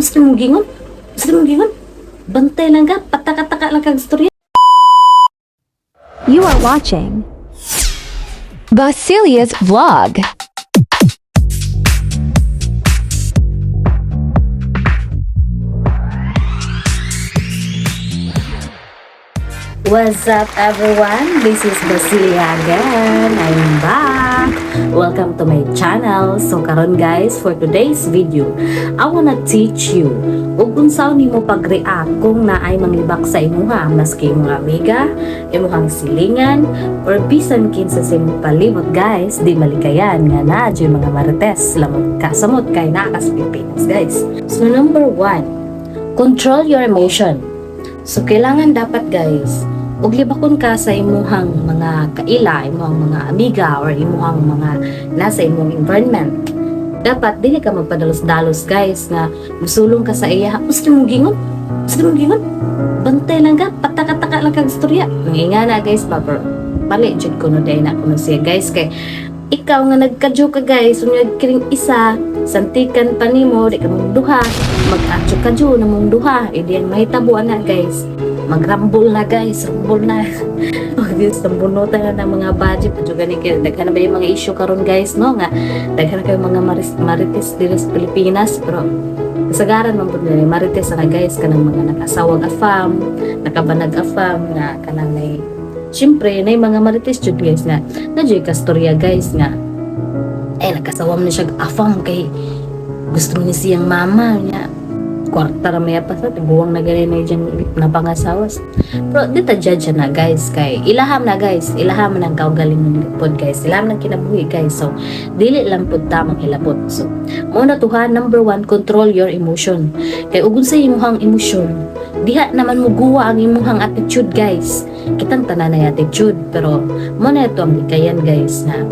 Gusto mong gingon? Gusto mong gingon? Bantay lang ka, pataka-taka lang kag istorya. You are watching Basilia's Vlog. What's up, everyone? This is Basilia again. I'm back. Welcome to my channel. So karon guys, for today's video, I wanna teach you ug unsaon nimo pag-react kung naay manglibak sa imuha, maski imong amiga, imong silingan, or bisan kinsa sa imong palibot guys, di malikayan nga naa jud mga marites lamot kasamot kay naa ka sa Pilipinas, guys. So number one, control your emotion. So kailangan dapat guys, ug libakon ka sa imuhang mga kaila, imuhang mga amiga or imuhang mga nasa imong environment. Dapat dili ka magpadalos-dalos guys nga musulong ka sa iya. Gusto mong gingon? Gusto mong gingon? Bantay lang ka, pataka-taka lang kag istorya. Nga na guys, ba pero mali jud kuno day na kuno siya guys kay ikaw nga nagkadyo ka guys, unya kiring isa, santikan pa nimo, di ka mong duha, mag-atyo kadyo na mong duha, idi ang mahitabo na guys. Magrambol na guys, rambol na. Oh, Diyos, tambunutan na ng mga budget. Padyo gani kay daghan na ba yung mga issue karon guys, no? Nga, daghan na kayo mga marites diri sa Pilipinas, pero kasagaran man pud nila marites na guys kanang mga nakasawag afam, nakabanag afam nga kanang nay. Siyempre, nay mga marites jud guys nga na jud kastorya guys nga eh nakasawam na siya afam kay gusto ni siyang mama niya kwarta ra maya pa sa tiguang na gani na diyang napangasawas. Pero di ta judge na guys kay ilaham na guys, ilaham ng kaugalingon pod guys, ilaham ng kinabuhi guys. So dili lang pud ta manghilabot. So mo na tuha, number one, control your emotion. Kay ug unsa imong emosyon, diha naman mo guwa ang imong attitude guys. Kitang tanan na attitude, pero mo na ito ang likayan guys na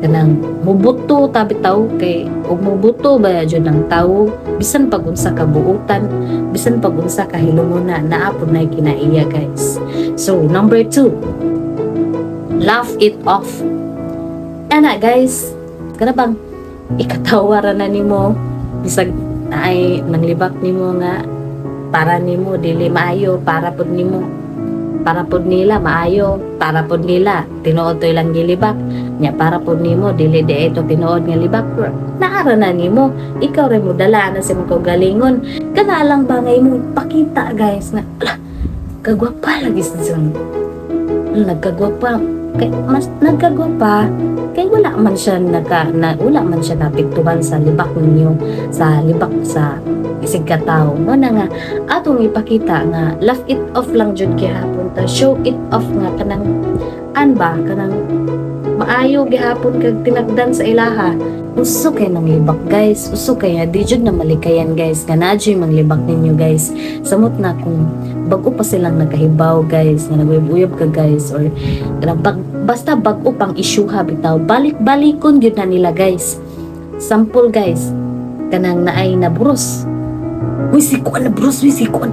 kanang mubuto ta bitaw kay ug mubuto ba jud ang tawo bisan pag unsa ka buutan, bisan pag unsa ka hilumon na naa pud nay kinaiya guys. So number two, laugh it off. Ana guys, kana bang ikatawa ra na nimo bisag naay nanglibak nimo nga para nimo dili maayo, para pud nimo, para pud nila maayo, para pud nila tinuod to ilang gilibak nya, para pud nimo dili di ito tinuod nga libak, pero naara na nimo, ikaw rin mo dala na sa imong kaugalingon. Kana lang ba nga imong pakita guys nga ala kagwapa lagi sa siyang nagkagwapa kay mas nagkagwapa kay wala man siya naka na, wala man siya napiktuhan sa libak ninyo, sa libak sa isig ka tawo mo na nga atong ipakita nga laugh it off lang jud gihapon ta, show it off nga kanang an ba kanang maayo gihapon kag tinagdan sa ilaha. Uso kay nang libak guys, uso kay nga di jud na malikayan guys nga naa jud manglibak ninyo guys, samot na kung bag-o pa silang nakahibaw guys nga naguyab-uyab ka guys or kanang basta bag-o pang isyuha bitaw, balik-balikon gyud na nila guys. Sample guys, kanang naay naburos, "Uy, si kuan naburos, uy, si kuan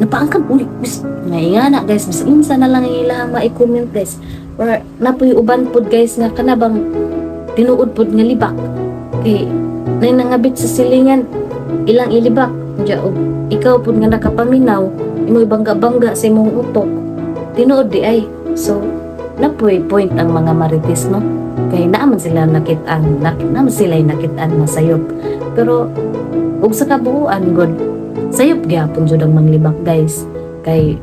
napaangkan, uy," bis nga na guys, bis unsa na lang ang ilang mai-comment guys, or napoy uban pod guys nga kana bang tinuod pod nga libak kay nay nangabit sa silingan ilang ilibak diya, og ikaw pod nga nakapaminaw imo ibangga-bangga sa imong utok tinuod di ay. So napoy point ang mga marites, no, kay naa man sila nakit-an na, naa man sila nakit-an na sayop, pero ug sa kabuuan god sayop gyapon jud ang manglibak guys kay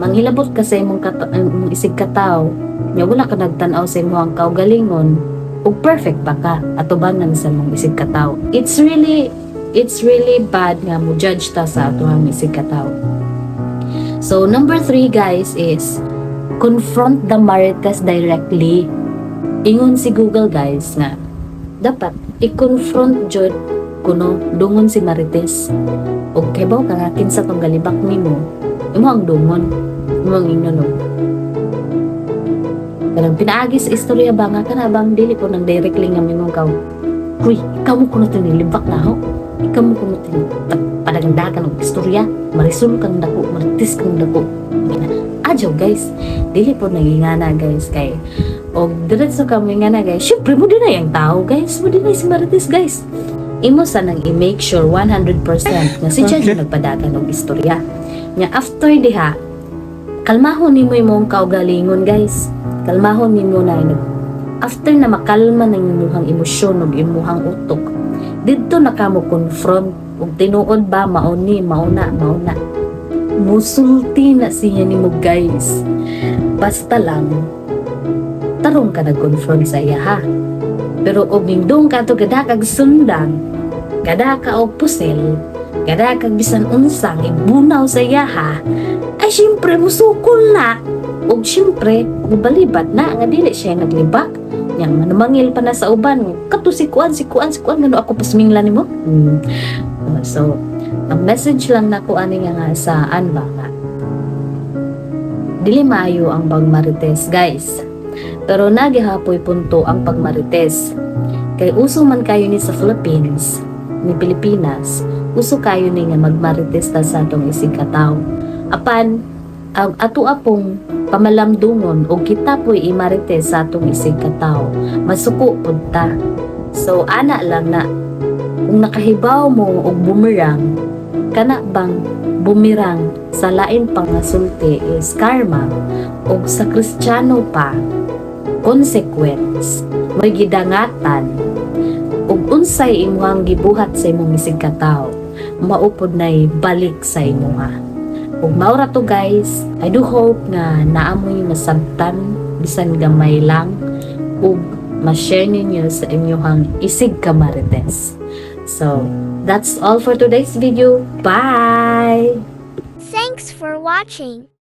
manghilabot ka sa imong imong isig katawo nya wala ka nagtan-aw sa imong kaugalingon ug perfect pa ka atubangan sa imong isig katawo. It's really bad nga mo judge ta sa atoang isig katawo. So number three guys is confront the marites directly. Ingon si Google guys nga dapat i-confront jud kuno dungon si marites og kabalo ka nga kinsa tong galibak nimo, imo ang dungon, imo ang ingnon og kanang pinaagi sa istorya ba nga kana bang dili ko nang directly nga mingon ka, "Uy, ikaw mo kuno tinilibak na ho, ikaw mo kuno tin padagandagan og istorya, marisol kang dako, marites kang dako." Adyaw guys, dili po nangingana guys kay og diretso ka mo nga na guys, syempre mo din ang tao guys, mo din si marites guys. Imo sa nang i-make sure 100% nga si siya okay nagpadagan og istorya. Nya after diha, kalmahon nimo imong kaugalingon, guys. Kalmahon nimo na nag after na makalma ng imuhang emosyon ug imuhang utok, didto na ka mo confront ug tinuod ba mao ni, mao na, mao na. Musulti na siya nimo, guys. Basta lang tarong ka nag-confront sa iya ha. Pero og ningdong ka to gada kag sundang, gada ka og pusil, gada kag bisan unsang ibunaw sa iya ha, ay syempre musukol na. Og syempre, mubalibat na nga dili siya naglibak. Nya manumangil pa na sa uban, kato si kuan, si kuan, si kuan, ngano ako pasmingla nimo? So, ang message lang nako ani nga sa an ba nga dili maayo ang pagmarites, guys. Pero nagihapoy punto ang pagmarites. Kay uso man kayo ni sa Philippines, ni Pilipinas, uso kayo ni nga magmarites ta sa atong isig katawo. Apan, ang ato apong pamalamdungon og kita po'y imarites sa atong isig katawo, masuko pud ta. So ana lang na kung nakahibaw mo og bumerang, kana bang bumerang sa lain pang nga sulti is karma og sa Kristiyano pa, consequence, may gidangatan ug unsay imong gibuhat sa imong isig katawo, maupod nay balik sa imuha. Ug mao ra to, guys. I do hope nga naamoy masabtan bisan gamay lang ug ma-share ninyo sa inyong isig kamarites. So that's all for today's video. Bye. Thanks for watching.